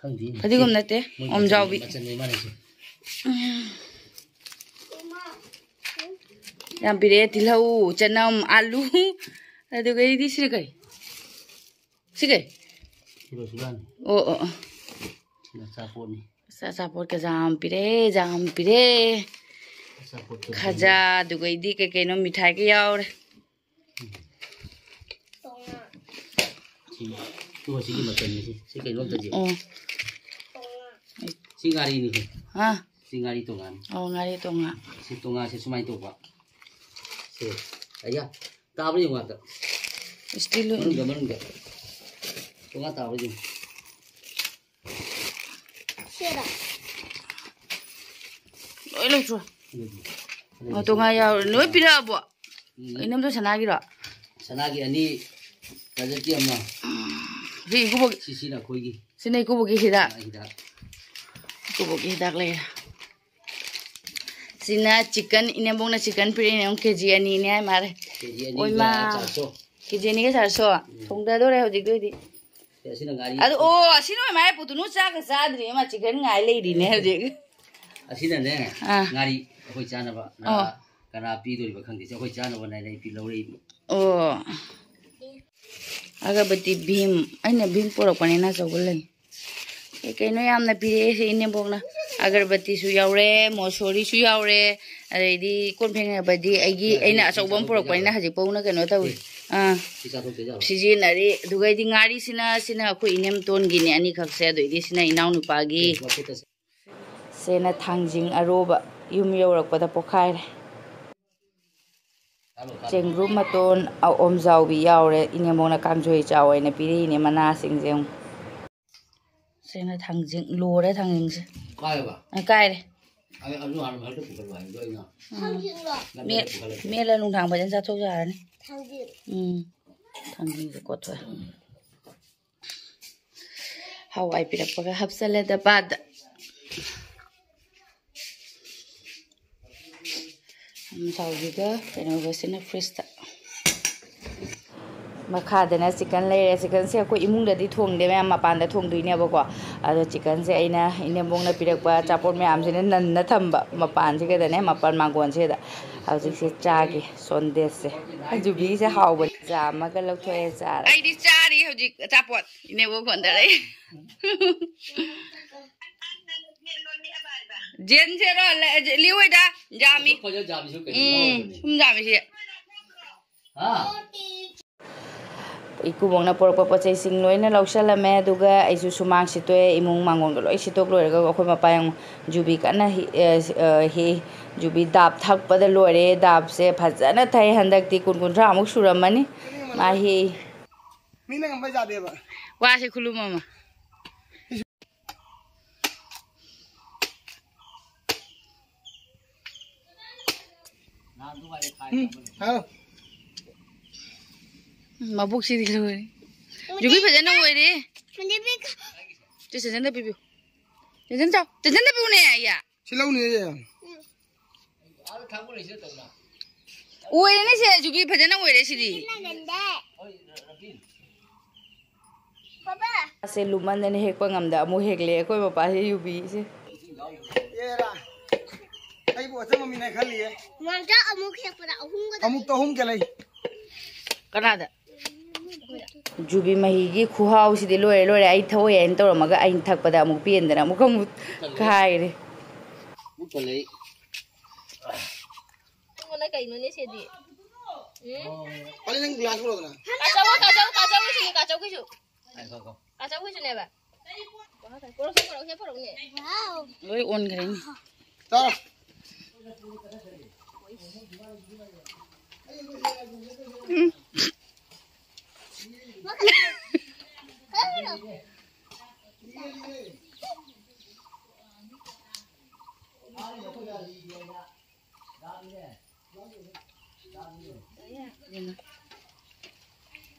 ꯈꯪꯗꯦ꯫ ꯐꯗꯤꯒꯣꯝ ꯅꯠꯇꯦ, ꯃꯣꯏ ꯑꯣꯝꯖꯥꯎꯕꯤ꯫ ꯃꯆꯜ ꯂꯩ ꯃꯥꯜꯂꯦ ꯁꯤ꯫ ꯎꯝ꯫ ꯌꯥꯝ ꯄꯤꯔꯛꯑꯦ, ꯇꯤꯜꯍꯧ, ꯆꯅꯝ, ꯑꯂꯨ, ꯑꯗꯨꯒꯩꯗꯤ ꯁꯤꯅ ꯀꯩ? ꯁꯤ ꯀꯩ? ꯁꯤꯔꯣ ꯁꯤꯔꯥꯅꯤ꯫ ꯑꯣ, ꯑꯣ, ꯑꯣ꯫ ꯁꯤꯅ ꯑꯆꯥꯄꯣꯠꯅꯤ꯫ ꯑꯁ, ꯑꯆꯥꯄꯣꯠꯀ ꯌꯥꯝ ꯄꯤꯔꯛꯑꯦ, ꯌꯥꯝ ꯄꯤꯔꯛꯑꯦ꯫ ꯑꯆꯥꯄꯣꯠꯀ ꯈꯖꯥ, ꯑꯗꯨꯒꯩꯗꯤ ꯀꯩ ꯀꯩꯅꯣ ꯃꯤꯊꯥꯏꯒ ꯌꯥꯎꯔꯦ꯫ ꯁꯤ, ꯇꯨ ꯑꯁꯤꯒꯤ ꯃꯆꯜꯅꯤ ꯁꯤ꯫ ꯁꯤ ꯀꯩꯅꯣ ꯑꯝꯇ ꯌꯦꯡꯉꯨ꯫ ꯑꯣ꯫ ꯁꯤ ꯉꯥꯔꯤꯅꯤ ꯁꯤ꯫ ꯍꯥ? ꯁꯤ ꯉꯥꯔꯤ ꯇꯣꯉꯥꯟ꯫ ꯑꯣ, ꯉꯥꯔꯤ ꯇꯣꯉꯥꯟ꯫ ꯁꯤ ꯇꯣꯉꯥꯟ, ꯁꯤ ꯁꯨꯃꯥꯏꯅ ꯇꯧꯕ꯫ ꯁꯤ, ꯑꯌꯥ, ꯇꯥꯕ꯭ꯔꯥ ꯌꯦꯡꯉꯨ ꯑꯝꯇ꯫ ꯏꯁꯇꯤꯜ ꯑꯣꯏꯅ꯫ ꯃꯅꯨꯡꯗ, ꯃꯅꯨꯡꯗ꯫ ꯇꯣꯉꯥꯟ ꯇꯥꯕ꯭ꯔꯥ ꯌꯦꯡꯉꯨ꯫ ꯁꯤꯔꯣ? ꯂꯣꯏ ꯂꯧꯊꯣꯛ꯫ ꯑꯗꯨꯗꯤ꯫ ꯑꯣ, ꯇꯣꯉꯥꯟ ꯌꯥꯎꯔꯦ꯫ ꯂꯣꯏ ꯄꯤꯔꯛꯑꯕꯣ? ꯎꯝ꯫ ꯏꯅꯝꯗꯣ ꯁꯅꯥꯒꯤꯔꯣ? ꯁꯅꯥꯒꯤ ꯑꯅꯤ, ꯄ꯭ꯔꯖꯦꯟꯠꯀꯤ ꯑꯃ꯫ ꯁꯤ ꯏꯀꯨꯕꯣꯛ-, ꯁꯤꯁꯤꯅ ꯑꯩꯈꯣꯏꯒꯤ ꯁꯤꯅ ꯏꯀꯨꯕꯣꯛꯀꯤ ꯍꯤꯗꯥꯛ꯫ ꯍꯤꯗꯥꯛ꯫ ꯏꯀꯨꯕꯣꯛꯀꯤ ꯍꯤꯗꯥꯛ ꯂꯩꯔꯦ꯫ ꯁꯤꯅ ꯆꯤꯛꯀꯟ, ꯏꯅꯦꯝꯕꯣꯛꯅ ꯆꯤꯛꯀꯟ ꯄꯤꯔꯛꯏꯅꯦ, ꯑꯃꯨꯛ ꯀꯦ ꯖꯤ ꯑꯅꯤꯅꯦ ꯍꯥꯏ ꯃꯥꯜꯂꯦ꯫ ꯀꯦ ꯖꯤ ꯑꯅꯤꯒ ꯑꯣꯏꯃꯥ꯫ ꯆꯥꯔꯁꯣ꯫ ꯀꯦ ꯖꯤ ꯑꯅꯤꯒ ꯆꯥꯔꯁꯣ? ꯎꯝ꯫ ꯊꯣꯡꯗꯗꯣꯔꯦ ꯍꯧꯖꯤꯛꯇꯤ ꯍꯧꯖꯤꯛ꯫ ꯁꯤ ꯑꯁꯤꯅ ꯉꯥꯔꯤ꯫ ꯑꯗꯨ, ꯑꯣ, ꯑꯁꯤꯅ ꯑꯣꯏꯃꯥ ꯍꯥꯏ ꯄꯨꯇꯨꯅꯨ ꯆꯥꯛꯀ ꯆꯥꯗ꯭ꯔꯤ, ꯃꯥ ꯆꯤꯛꯀꯟ ꯉꯥꯏ ꯂꯩꯔꯤꯅꯦ ꯍꯧꯖꯤꯛ꯫ ꯑꯁꯤꯅꯅꯦ, ꯑꯥ꯫ ꯉꯥꯔꯤ ꯑꯩꯈꯣꯏ ꯆꯥꯅꯕ꯫ ꯑꯣ꯫ ꯀꯅꯥ ꯄꯤꯗꯣꯔꯤꯕ ꯈꯪꯗꯦ꯫ ꯁꯤ ꯑꯩꯈꯣꯏ ꯆꯥꯅꯕꯅ ꯑꯩꯅ ꯂꯧꯔꯛꯏꯕ꯫ ꯑꯣ꯫ ꯑꯒꯔꯕꯇꯤ ꯚꯤꯝ꯫ ꯑꯩꯅ ꯚꯤꯝ ꯄꯨꯔꯛꯄꯅꯤꯅ ꯑꯆꯧꯕ ꯂꯩ꯫ ꯀꯩ ꯀꯩꯅꯣ ꯌꯥꯝꯅ ꯄꯤꯔꯛꯑꯦ ꯁꯤ ꯏꯅꯦꯝꯕꯣꯛꯅ꯫ ꯑꯒꯔꯕꯇꯤꯁꯨ ꯌꯥꯎꯔꯦ, ꯃꯣꯁꯣꯔꯤꯁꯨ ꯌꯥꯎꯔꯦ, ꯑꯗꯩꯗꯤ ꯀꯣꯟ ꯐꯦꯡꯅꯕꯗꯤ ꯑꯩꯒꯤ, ꯑꯩꯅ ꯑꯆꯧꯕ ꯑꯃ ꯄꯨꯔꯛꯄꯅꯤꯅ ꯍꯧꯖꯤꯛ ꯐꯥꯎꯅ ꯀꯩꯅꯣ ꯇꯧꯔꯤ꯫ ꯑꯥ꯫ ꯁꯤ ꯆꯥꯊꯣꯛꯇꯣꯏ ꯖꯥꯠꯂꯣ? ꯁꯤꯖꯤꯟꯅꯔꯤ꯫ ꯑꯗꯨꯒꯩꯗꯤ ꯉꯥꯔꯤꯁꯤꯅ, ꯁꯤꯅ ꯑꯩꯈꯣꯏ ꯏꯅꯦꯝꯇꯣꯟꯒꯤꯅꯦ ꯑꯅꯤꯈꯛꯁꯦ, ꯑꯗꯩꯗꯤ ꯁꯤꯅ ꯏꯅꯥꯎꯅꯨꯄꯥꯒꯤ꯫ ꯑꯦ, ꯃꯈꯨꯠꯇ ꯁꯦꯅ ꯊꯥꯡꯖꯤꯡ ꯑꯔꯣꯕ ꯌꯨꯝ ꯌꯧꯔꯛꯄꯗ ꯄꯣꯛꯈꯥꯏꯔꯦ꯫ ꯆꯦꯡꯒ꯭ꯔꯨꯝ ꯃꯇꯣꯟ, ꯑ, ꯑꯣꯝꯖꯥꯎꯕꯤ ꯌꯥꯎꯔꯦ꯫ ꯏꯅꯦꯝꯕꯣꯛꯅ ꯀꯥꯡꯁꯣꯏ ꯆꯥꯎ ꯍꯥꯏꯅ ꯄꯤꯔꯛꯏꯅꯦ ꯃꯅꯥꯁꯤꯡꯁꯦ ꯌꯦꯡꯉꯨ꯫ ꯁꯤꯅ ꯊꯥꯡꯖꯤꯡ ꯂꯣꯏꯔꯦ, ꯊꯥꯡꯖꯤꯡꯁꯦ꯫ ꯀꯥꯏꯔꯕ? ꯑ, ꯀꯥꯏꯔꯦ꯫ ꯑꯩ ꯑꯗꯨ ꯍꯥꯟꯅ ꯃꯊꯛꯇ ꯄꯨꯈꯠꯂꯣ ꯍꯥꯏꯕꯗꯣ ꯑꯩꯅ꯫ ꯎꯝ꯫ ꯊꯥꯡꯖꯤꯡꯂꯣ? ꯅꯠꯇ꯭ꯔꯗꯤ ꯃꯦꯠ-, ꯄꯨꯈꯠꯂꯣꯏ꯫ ꯃꯦꯠꯂ ꯅꯨꯡꯗꯥꯡ ꯐꯖꯅ ꯆꯥꯊꯣꯛ ꯌꯥꯔꯅꯤ꯫ ꯊꯥꯡꯖꯤꯡ꯫ ꯎꯝ꯫ ꯊꯥꯡꯖꯤꯡꯁꯦ ꯀꯣꯠꯊꯣꯛꯑꯦ꯫ ꯍꯋꯥꯏ ꯄꯤꯔꯛꯄꯒ ꯍꯥꯞꯆꯜꯂꯦ ꯗꯕꯥꯗ꯫ ꯊꯥꯎꯁꯤꯒ ꯀꯩꯅꯣꯒꯁꯤꯅ ꯐ꯭ꯔꯤꯖꯇ꯫ ꯃꯈꯥꯗꯅ ꯆꯤꯀꯟ ꯂꯩꯔꯦ꯫ ꯆꯤꯀꯟꯁꯦ ꯑꯩꯈꯣꯏ ꯏꯃꯨꯡꯗꯗꯤ ꯊꯣꯡꯗꯦ, ꯃꯌꯥꯝ ꯃꯄꯥꯟꯗ ꯊꯣꯡꯗꯣꯏꯅꯦꯕꯀꯣ꯫ ꯑꯗꯣ ꯆꯤꯀꯟꯁꯦ ꯑꯩꯅ ꯏꯅꯦꯝꯕꯣꯛꯅ ꯄꯤꯔꯛꯄ ꯑꯆꯥꯄꯣꯠ ꯃꯌꯥꯝꯁꯤꯅ ꯅꯟꯅ ꯊꯝꯕ ꯃꯄꯥꯟꯁꯤꯒꯗꯅꯦ, ꯃꯄꯥꯟ ꯃꯥꯡꯒꯣꯟꯁꯤꯗ꯫ ꯍꯧꯖꯤꯛꯁꯦ ꯆꯥꯒꯦ ꯁꯣꯟꯗꯦꯁꯁꯦ꯫ ꯖꯨꯕꯤꯁꯦ ꯍꯥꯎꯕꯅꯤ꯫ ꯆꯥ ꯑꯃꯒ ꯂꯧꯊꯣꯛꯑꯦ, ꯆꯥꯔꯦ꯫ ꯑꯩꯗꯤ ꯆꯥꯔꯤ ꯍꯧꯖꯤꯛ ꯑꯆꯥꯄꯣꯠ꯫ ꯏꯅꯦꯕꯨ ꯀꯣꯟꯗꯔꯛꯏ꯫ ꯖꯦꯟꯁꯦꯔꯣ? ꯂꯦ-, ꯂꯤꯎ ꯍꯣꯏꯗ ꯖꯥꯝꯃꯤ꯫ ꯐꯖ ꯖꯥꯝꯁꯤꯁꯨ ꯀꯩꯅꯣ ꯎꯝ, ꯉꯥꯎꯔꯕꯅꯦ꯫ ꯁꯨꯝ ꯖꯥꯝꯃꯤꯁꯦ꯫ ꯍꯥ? ꯏꯀꯨꯕꯣꯛꯅ ꯄꯨꯔꯛꯄ ꯄꯣꯠ ꯆꯩꯁꯤꯡ ꯂꯣꯏꯅ ꯂꯧꯁꯜꯂꯝꯃꯦ, ꯑꯗꯨꯒ ꯑꯩꯁꯨ ꯁꯨꯃꯥꯡ ꯁꯤꯠꯇꯣꯛꯑꯦ꯫ ꯏꯃꯨꯡ ꯃꯥꯡꯒꯣꯟꯒ ꯂꯣꯏ ꯁꯤꯠꯇꯣꯛ ꯂꯣꯏꯔꯒ ꯑꯩꯈꯣꯏ ꯃꯄꯥ ꯌꯦꯡꯉꯨ, ꯖꯨꯕꯤ ꯀꯟꯅ ꯍꯤ-, ꯑ, ꯑ, ꯍꯦꯛꯏ꯫ ꯖꯨꯕꯤ ꯗꯥꯞ ꯊꯛꯄꯗ ꯂꯣꯏꯔꯦ꯫ ꯗꯥꯞꯁꯦ ꯐꯖꯅ ꯊꯛꯏ ꯍꯟꯗꯛꯇꯤ, ꯀꯨꯟ ꯀꯨꯟꯊ꯭ꯔꯥꯃꯨꯛ ꯁꯨꯔꯝꯃꯅꯤ ꯃꯥ ꯍꯦꯛꯏ꯫ ꯃꯤꯅ ꯉꯝꯕ ꯌꯥꯗꯦꯕ꯫ ꯋꯥꯁꯦ ꯈꯨꯂꯨꯝ ꯑꯃ꯫ ꯎꯝ, ꯍꯥꯎ꯫ ꯎꯝ, ꯃꯕꯨꯛꯁꯤꯗꯤ ꯂꯣꯏꯔꯦ꯫ ꯌꯨꯕꯤ ꯐꯖꯅ ꯑꯣꯏꯔꯦ꯫ ꯆꯦ ꯆꯟꯆꯟꯗ ꯄꯤꯕꯤꯌꯨ꯫ ꯆꯟꯆꯟ ꯆꯥꯎ꯫ ꯆꯟꯆꯟꯗ ꯄꯤꯌꯨꯅꯦ, ꯑꯩꯌꯥ꯫ ꯁꯤ ꯂꯧꯅꯤ ꯑꯩꯌꯦ꯫ ꯑꯣꯏꯔꯦꯅꯦ ꯁꯦ, ꯖꯨꯕꯤ ꯐꯖꯅ ꯑꯣꯏꯔꯦ ꯁꯤꯗꯤ꯫ ꯁꯦ ꯂꯨꯃꯟꯗꯅ ꯍꯦꯛꯄ ꯉꯝꯗ ꯑꯃꯨꯛ ꯍꯦꯛꯂꯦ ꯑꯩꯈꯣꯏ ꯃꯄꯥꯁꯦ ꯌꯨꯕꯤꯁꯦ꯫ ꯑꯦꯔꯥ, ꯑꯩꯕꯨ ꯑꯆꯝꯕ ꯃꯤꯅꯦ ꯈꯜꯂꯤꯌꯦ꯫ ꯃꯥꯝꯆꯥ ꯑꯃꯨꯛ ꯍꯦꯛꯄꯗ ꯑꯍꯨꯝꯒ ꯑꯃꯨꯛꯇ ꯑꯍꯨꯝ ꯀꯦꯜꯂꯛꯏ꯫ ꯀꯅꯥꯗ? ꯖꯨꯕꯤ ꯃꯍꯤꯒꯤ ꯈꯨꯍꯥꯎꯁꯤꯗꯤ ꯂꯣꯏꯔꯦ, ꯂꯣꯏꯔꯦ꯫ ꯑꯩ ꯊꯛꯑꯣꯏ ꯍꯥꯏꯅ ꯇꯧꯔꯝꯃꯒ ꯑꯩꯅ ꯊꯛꯄꯗ ꯑꯃꯨꯛ ꯄꯦꯟꯗꯅ ꯑꯃꯨꯛ, ꯑꯃꯨꯛ ꯀꯥꯏꯔꯦ꯫ ꯄꯨꯛ ꯊꯜꯂꯦ꯫ ꯑꯩꯉꯣꯟꯗ ꯀꯩꯅꯣꯅꯦ ꯁꯤꯗꯤ? ꯎꯝ? ꯄꯥꯂꯤ, ꯅꯪ ꯒ꯭ꯂꯥꯁ ꯄꯨꯔꯛꯎꯗꯅ꯫ ꯀꯥꯆꯧ, ꯀꯥꯆꯧ, ꯀꯥꯆꯧꯒꯤꯁꯨꯅꯦ, ꯀꯥꯆꯧꯒꯤꯁꯨ꯫ ꯉꯥꯏꯈꯣ, ꯉꯥꯏꯈꯣ꯫ ꯀꯥꯆꯧꯒꯤꯁꯨꯅꯦꯕ꯫ ꯄꯣꯔꯛꯑꯣ, ꯄꯣꯔꯛꯑꯣ, ꯁꯦ ꯄꯣꯔꯛꯎꯅꯦ꯫ ꯂꯣꯏ ꯑꯣꯟꯈ꯭ꯔꯦꯅꯦ꯫ ꯆꯥꯔꯣ꯫ ꯎꯝ꯫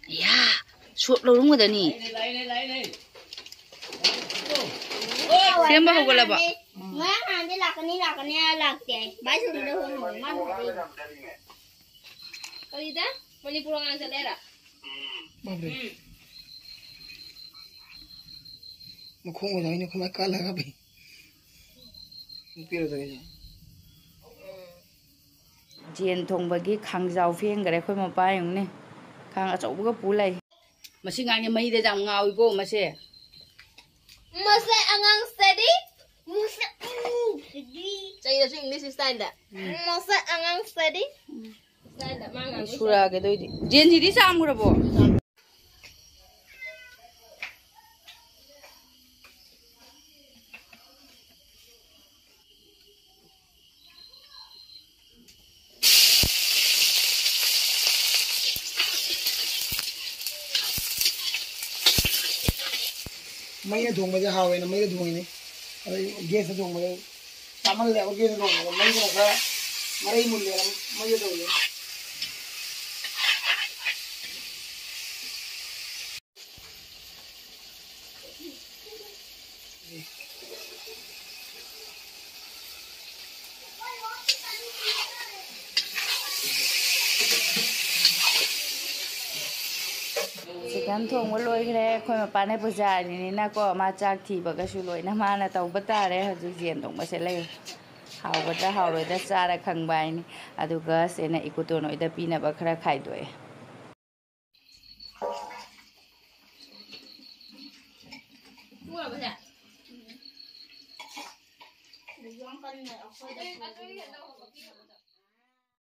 ꯌꯥ, ꯁꯣꯞ ꯂꯧꯔꯝꯒꯗꯅꯤ꯫ ꯁꯦꯝꯕ ꯍꯧꯒꯠꯂꯕꯣ? ꯉꯔꯥꯡ ꯅꯍꯥꯟꯗꯤ ꯂꯥꯛꯀꯅꯤ, ꯂꯥꯛꯀꯅꯤ ꯍꯥꯏꯔ ꯂꯥꯛꯇꯦ ꯍꯥꯏ꯫ ꯚꯥꯏ ꯁꯣꯝꯗ ꯍꯣꯡꯍꯧꯔꯦ, ꯃꯥꯅ ꯍꯥꯏꯔꯛꯏꯅꯦ꯫ ꯀꯔꯤꯗ? ꯃꯅꯤꯄꯨꯔ ꯑꯉꯥꯡ ꯆꯠꯂꯦꯔ? ꯃꯥꯕ꯭ꯔꯦ꯫ ꯎꯝ꯫ ꯃꯈꯣꯡ ꯑꯣꯏꯅ ꯑꯩꯅ ꯈꯨꯃꯥꯏ ꯀꯥꯜꯂꯒ ꯐꯩ꯫ ꯅꯨꯄꯤꯔꯣ ꯇꯧꯔꯤꯁꯦ? ꯌꯦꯟ ꯊꯣꯡꯕꯒꯤ ꯈꯥꯡꯖꯥꯎ ꯐꯦꯡꯈ꯭ꯔꯦ ꯑꯩꯈꯣꯏ ꯃꯄꯥ ꯌꯦꯡꯉꯨꯅꯦ꯫ ꯈꯥꯡ ꯑꯆꯧꯕꯒ ꯄꯨ ꯂꯩ꯫ ꯃꯁꯤ ꯉꯥꯡꯉꯦ ꯃꯩꯗ ꯌꯥꯝ ꯉꯥꯎꯏꯀꯣ ꯃꯁꯦ꯫ ꯃꯁꯦ ꯑꯉꯥꯡ ꯁꯦꯗꯤ꯫ ꯃꯁꯦ ꯑꯉꯥꯡ ꯁꯦꯗꯤ꯫ ꯆꯩꯔꯁꯨ English styleꯗ꯫ ꯎꯝ꯫ ꯃꯁꯦ ꯑꯉꯥꯡ ꯁꯦꯗꯤ꯫ Styleꯗ ꯃꯥ ꯉꯥꯡꯕꯩ ꯁꯨꯔꯛꯑꯒꯦ ꯑꯗꯨꯏꯗꯤ꯫ ꯖꯦꯟꯖꯤꯗꯤ ꯆꯥꯝꯈ꯭ꯔꯕꯣ? ꯃꯩꯅ ꯊꯣꯡꯕꯁꯦ ꯍꯥꯎꯋꯦꯅ ꯃꯩꯗ ꯊꯣꯡꯉꯤꯅꯤ꯫ ꯑꯗꯩ ꯒꯦꯁꯇ ꯊꯣꯡꯕꯗ ꯆꯥꯃꯜꯂꯦꯕ, ꯒꯦꯁꯇ ꯊꯣꯡꯕꯗ ꯃꯩꯗꯨꯅ ꯈꯔ ꯃꯔꯩ ꯃꯨꯜꯂꯦꯅ ꯃꯩꯗ ꯇꯧꯔꯤꯅꯤ꯫ ꯆꯤꯀꯟ ꯊꯣꯡꯕ ꯂꯣꯏꯈ꯭ꯔꯦ꯫ ꯑꯩꯈꯣꯏ ꯃꯄꯥꯅ ꯄꯨꯖꯥꯔꯤꯅꯤꯅꯀꯣ, ꯃꯥ ꯆꯥꯛ ꯊꯤꯕꯒꯁꯨ ꯂꯣꯏꯅ ꯃꯥꯅ ꯇꯧꯕ ꯇꯥꯔꯦ꯫ ꯍꯧꯖꯤꯛ ꯌꯦꯟ ꯊꯣꯡꯕꯁꯦ ꯂꯩ꯫ ꯍꯥꯎꯒꯗ꯭ꯔꯥ ꯍꯥꯎꯔꯣꯏꯗ꯭ꯔꯥ ꯆꯥꯔ ꯈꯪꯕ ꯍꯥꯏꯅꯤ꯫ ꯑꯗꯨꯒ ꯁꯤꯅ ꯏꯀꯨꯇꯣꯟ ꯍꯣꯏꯗ ꯄꯤꯅꯕ ꯈꯔ ꯈꯥꯏꯗꯣꯛꯑꯦ꯫